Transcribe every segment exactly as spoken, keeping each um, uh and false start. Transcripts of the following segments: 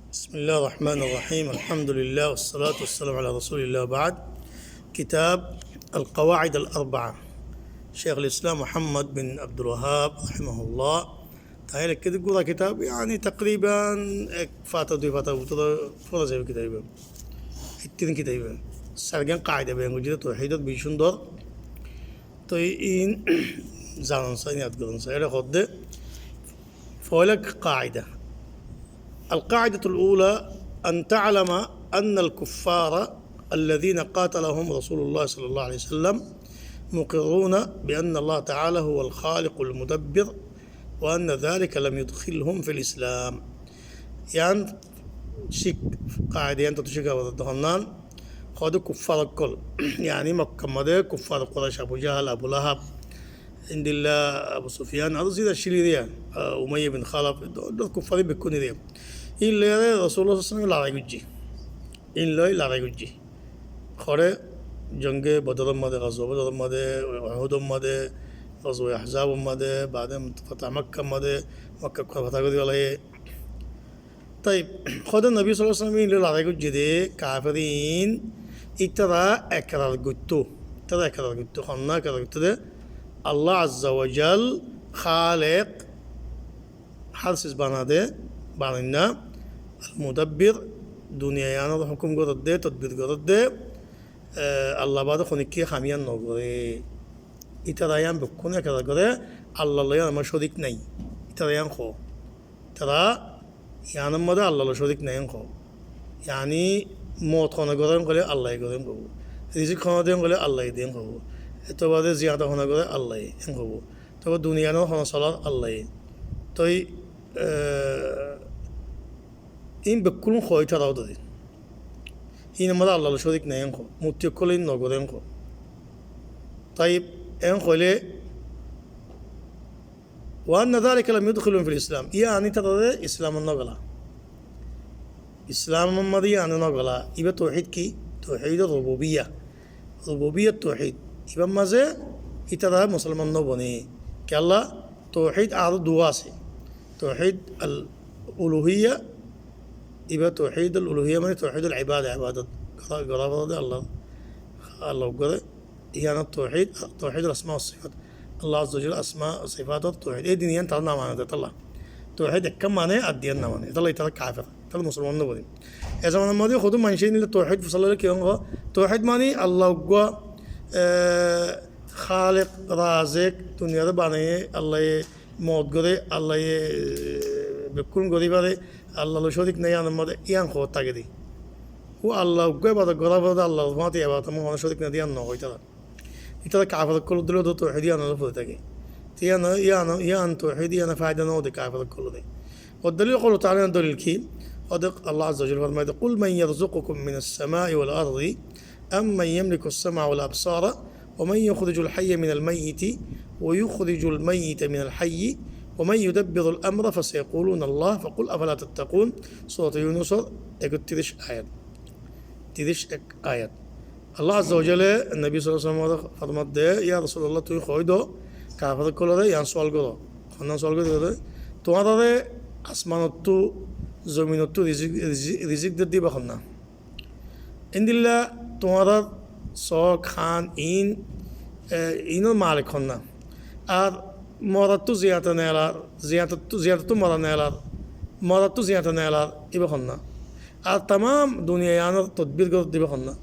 بسم الله الرحمن الرحيم. الحمد لله والصلاة والسلام على رسول الله وبعد. كتاب القواعد الأربعة. شيخ الإسلام محمد بن عبد الوهاب رحمه الله. Taáñr ekkán gura kitab, yani takriban ek fata, dui fata bútore fora zaibo kitab iba. Ek tin kitab iba. Sairgán qaida beyan goijje de touhidor, beci cúndor. Toi iín zanon sa, iín yad goron sa. Ere hoódde, foila qaida. القاعدة الأولى أن تعلم أن الكفار الذين قاتلهم رسول الله صلى الله عليه وسلم مقرون بأن الله تعالى هو الخالق المدبر وأن ذلك لم يدخلهم في الإسلام. Yián cík, qaida yián tottú cíka foribó de honnán, hoóde kuffar ókkol, yani Mokkar modé kuffar, Quraic, Abu Jahal, Abu Lahab, endilla Abu Sufyan, aró zira accíl de, ah, Umayya bin Khalaf, dor, dor kuffar bekkún de. Iín loiyóre Rosulullah sallallahu alaihi wasallam e lorai goijjé. Iín loi lorai goijjé. Hoçé jonge Bodor or modé, Gazwa Bodor or modé, Uhud or modé, Gazwa Ahzab or modé, baade Fatah Makkah or modé, Makkah kuffar fatah gorí félaiye. Taib, hoóde Nobi sallallahu alaihi wasallam e iín loi lorai goijjé de kaferin, ítara ekrar goittó, ítara ekrar goittó, honnán ekrar goittó de, Allah Azza wa Jal Khaliq, hár sis banade, banainna, al-Mudabbir, duniya yiánor hókum goredde, todbir goredde, e, Allah bade honikká ham yián nogoré. Ítara yián bekkún ekrar goré, Allah loi yián añár córik nai. Ítara yián hoó. Ítara yiánor modé Allah loi córik nai yián hoó. Yani mout hone goré yián hoilé Allah ye goré yián hoibó. Rizik hone de yián hoilé Allah ye de yián hoibó. Etobare ziyada hone goré Allah ye yián hoibó. Toi duniya yiánor hone solar Allah ye. Toi, e, iín bekkún hoó ítara dóri. Iín añár Allah loi córik nai yián hoó. Murti ókkole iín nogoré yián hoó. Taib, yián hoilé, وأن ذلك لم يدخلهم في الإسلام. Yián ítarare Islamot nogola. Islamor modé yián nogola. Iba touhid ki? Touhid rububiya. Rububiyat touhid. Ibar mazé ítara musolman nobone. Kiyólla touhid aró duwa asé. Touhid al-uluhiya, iba touhid al-uluhiya mane touhid al-ibada, ibadot gora, gora forede Allah, Allah uggware. Yián touhid, touhid al-asma wa sifat. Allah Azza wa Jalla asma wa sifator touhid. Ei din yián tara no mane de, ítalla. Touhid ekkán mane, ar diyan no mane. Ítalla ítara kafer. Ítalla musolman nobone. E zamanar modé hodún maincé endilla touhid fusár goille ki hoó? Touhid mani Allah uggwá, e, Khaliq, Razik, duniyare banaiye, Allah ye mout goré, Allah ye, e, bekkún gorí fare, Allah loi córik nai yiánor modé, yián hoór táke de. Ó Allah uggwá ibadot gorá forede, Allah fúañti ibadot ammá hono córik nai de yián no hoó ítara. Ítara kafer ókkol dóilla de touhid yián ot fori táke. Te yián, yián, yián touhid yián faida no de kafer ókkol de. والدليل قوله تعالى, yián dolil ki? Ó de Allah Azza wa Jalla formai de, قل من يرزقكم من السماء والأرض أمن يملك السمع والأبصار ومن يخرج الحي من الميت ويخرج الميت من الحي ومن يدبر الأمر فسيقولون الله فقل أفلا تتقون. Surat Yunus or ekottiríc ayat. Tiríc ek ayat. Allah Azza wa Jalla Nobi sallallahu alaihi wasallam ore format de, "Ya Rasulullah, tuñí hoi do, kafer ókkolore yián sual goró." Honnán sual goró de? Tuáñrare asmanottú, zominottu rizik, rizik, rizik der de íba honnán? Endilla tuáñrar sók, hán, in, e, inor malik honnán? Ar morattú ziyata nelar, ziyatattú, ziyatattú mora nelar, morattú ziyata nelar, íba honnán? Ar tamam duniya yiánor todbir gorer de íba honnán?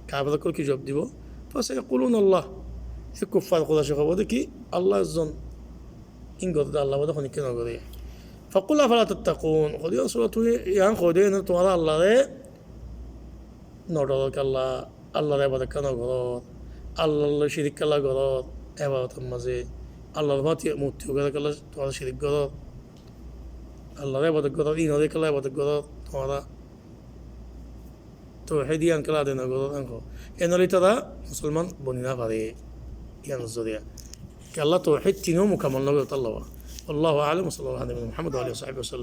Kafer ókkol ki juab dibo? فسيقولون الله. E kuffar Quraice hoibo de ki, Allah ezzon. In gorer de Allah bade honikka no gore. فقل أفلا تتقون. Hoi de, "Ya Rasulullah, tuñí yián hoi de, ene tuáñra Allahre no doro kiyólla, Allahre ebadot kiyólla no goror, Allah loi cirik kiyólla goror, ebadot or mazé Allahre fúañti murti uggwá kiyólla tuáñra cirik goror, Allahre ebadot goror, inore kiyólla ebadot goror, tuáñra touhid yián kiyólla adai no goror," en hoó. En óile ítara musolman boni no fare, yián zoriya. Kiyólla touhid tino mukammal no gore tálla. والله أعلم، وصلى الله على نبينا محمد وعلى آله وصحبه وسلم.